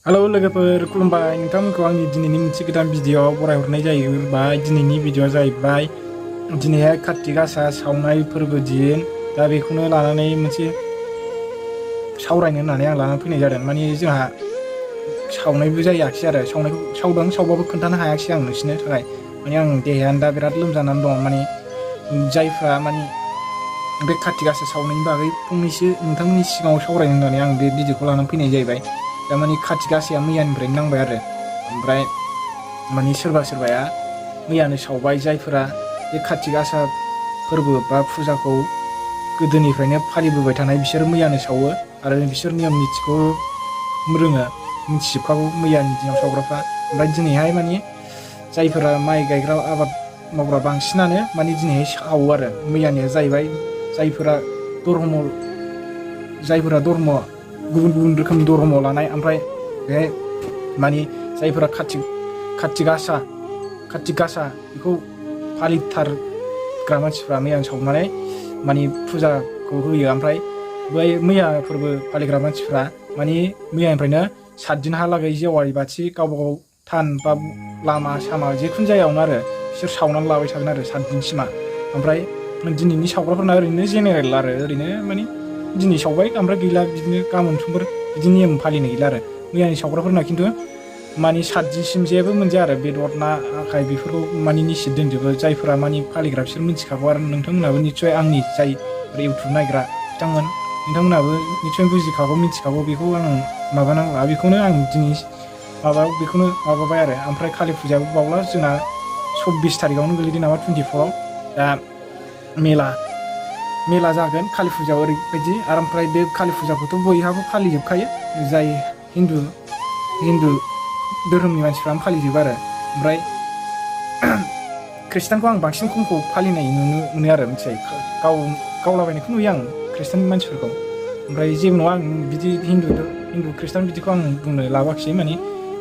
Hello लोगोफोर खुलुमबाय नोंथांमोनखौ आंनि दिनैनि मोनसे गोदान भिडिअ'आव बरायहरनाय जाहैबाय। दिनैनि भिडिअ'आ जाहैबाय दिनैहाय कार्तिक गासा सावनाय फोरबो दिन। दा बेखौनो लानानै मोनसे सावरायनो होननानै आं लानानै फैनाय जादों। माने जोंहा सावनायबो जायाखिसै आरो सावनायखौ सावदों सावबाबो खोन्थानो हायाखिसै आं नोंसिनो थाखाय। माने आं देहायानो दा बिराद लोमजानानै दं। माने जायफ्रा माने बे कार्तिक गासा सावनायनि बागै फंनैसो नोंथांमोननि सिगाङाव सावरायनो होननानै आं बे भिडिअ'खौ लानानै फैनाय जाहैबाय। दामानि कार्तिक गासाया मैयानिफ्रायनो नांबाय आरो ओमफ्राय माने सोरबा सोरबाया मैयानो सावबाय। जायफोरा बे कार्तिक गासा फोरबो बा फुजाखौ गोदोनिफ्रायनो फालिबोबाय थानाय बिसोर मैयानो सावो आरो बिसोर नियम निथिखौ रोङो, मिथिजोबखागौ मैयानि दिनाव सावग्राफ्रा। ओमफ्राय दिनैहाय माने जायफोरा माइ गायग्रा आबाद मावग्रा बांसिनानो माने दिनैहाय सावो आरो। मैयानिया जाहैबाय जायफोरा धर्म गुबुन गुबुन रोखोमनि धर्म लानाय, ओमफ्राय बेहाय माने जायफोरा कार्तिक गासा बेखौ फालिथारग्रा मानसिफ्रा मैयानो सावनानै माने फुजाखौ होयो। ओमफ्राय बै मैया फोरबो फालिग्रा मानसिफ्रा माने मैयानिफ्रायनो 7 दिनहालागै जेवारि बाथि गावबा गाव थान बा लामा सामा जेखुनु जायगायावनो आरो बिसोर सावनानै लाबाय थागोन आरो 7 दिनसिमा। ओमफ्राय दिनैनि सावग्राफोरना ओरैनो जेनेरेल आरो ओरैनो माने दिनै सावबाय ओमफ्राय गैला, बिदिनो गाबोन समफोर बिदि नियम फालिनाय गैला आरो। मैयानि सावग्राफोरना खिन्थु माने 7 दिनसिम जेबो मोनजाया आरो बेदर ना आखाइ बेफोरखौ माने निषेध दोनजोबो। जायफोरा माने फालिग्रा बिसोर मिथिखागौ आरो नोंथांमोनहाबो निस्सय आंनि जाय इउटुब नायग्रा नोंथांमोनहाबो निस्सय बुजिखागौ मिथिखागौ। बेखौ आं माबानांला, बेखौनो आं दिनै माबायाव बेखौनो माबाबाय आरो। ओमफ्राय कालि फुजायाबो बावला जोंना 24 थारिखआवनो गोलैदों नामा 24आव। दा मेला जागोन कालि फुजायाव ओरैबायदि। आरो ओमफ्राय बे कालि फुजाखौथ' बयहाबो फालिजोबखायो, जाय हिन्दु धोरोमनि मानसिफ्रानो फालिजोबो आरो। ओमफ्राय खृष्टानखौ आं बांसिन खमखौ फालिनाय नुनो मोनो आरो मिथिबाय। गावलाबायनायखौ नुयो आं खृष्टान मानसिफोरखौ। ओमफ्राय जेबो नङा, आं बिदि हिन्दु खृष्टान बिदिखौ आं बुंनो लाबोआखिसै। माने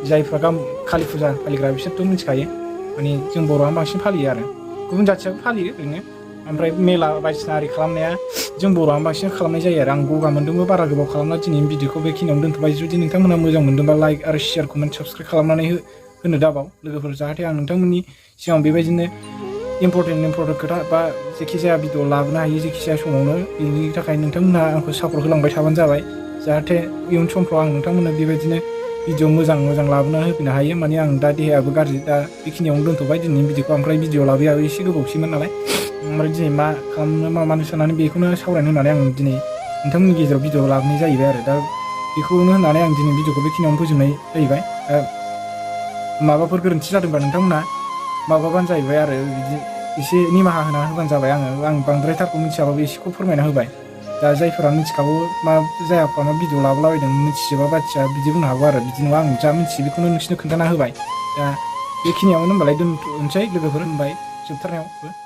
जायफ्रा कालि फुजा फालिग्रा बिसोरथ' मिथिखायो। माने जों बर'आनो बांसिन फालियो आरो गुबुन जाथियाबो फालियो ओरैनो। ओमफ्राय मेला बायदिसिना आरि खालामनाया जों बर'आनो बांसिन खालामनाय जायो आरो। आं गगा मोन्दोंबो बारा गोबाव खालामना दिनैनि भिडिअखौ बेखिनियावनो दोनथ'बाय। जुदि नोंथांमोना मोजां मोनदोंबा लाइक आरो शेयार कमेन्ट साबस्क्राइब खालामनानै होनो दाबाव लोगोफोर, जाहाथे आं नोंथांमोननि सिगाङाव बेबायदिनो इम्परटेन्ट खोथा बा जेखिजाया भिडिअ लाबोनो हायो जेखिजाया समावनो। बेनि थाखाय नोंथांमोनहा आंखौ सापर्ट होलांबाय थाबानो जाबाय, जाहाथे इयुन समफ्राव आं नोंथांमोननो बेबायदिनो भिडिअ मोजां लाबोना होफैनो हायो। माने आं दा देहायाबो गाज्रि, दा बेखिनियावनो दोनथ'बाय दिनैनि भिडिअखौ। ओमफ्राय भिडिअ लाबोयाबो एसे गोबावसैमोन नालाय, ओमफ्राय दिनै मा खालामनो मा मानो साननानै बेखौनो सावरायनो होननानै आं दिनै नोंथांमोननि गेजेराव भिडिअ लाबोनाय जाहैबाय आरो। दा बेखौनो होननानै आं दिनै भिडिअखौ बेखिनियावनो फोजोबनाय जाहैबाय। माबाफोर गोरोन्थि जादोंबा नोंथांमोना माबाबानो जाहैबाय आरो, बिदि एसे निमाहा होना होबानो जाबाय। आं बांद्रायथारखौ मिथियाबाबो एसेखौ फोरमायना होबाय। दा जायफोरा मिथिखागौ मा जायाफ्रा मा भिडिअ लाबोलाबायदों मिथिजोबा बाथिया बिदि बुंनो हागौ आरो। बिदि नङा, आं जा मिथियो बेखौनो नोंसिनो खोन्थाना होबाय। दा बेखिनियावनो होनबालाय दोनथ'नोसै लोगोफोर, होनबाय जोबथारनायावबो।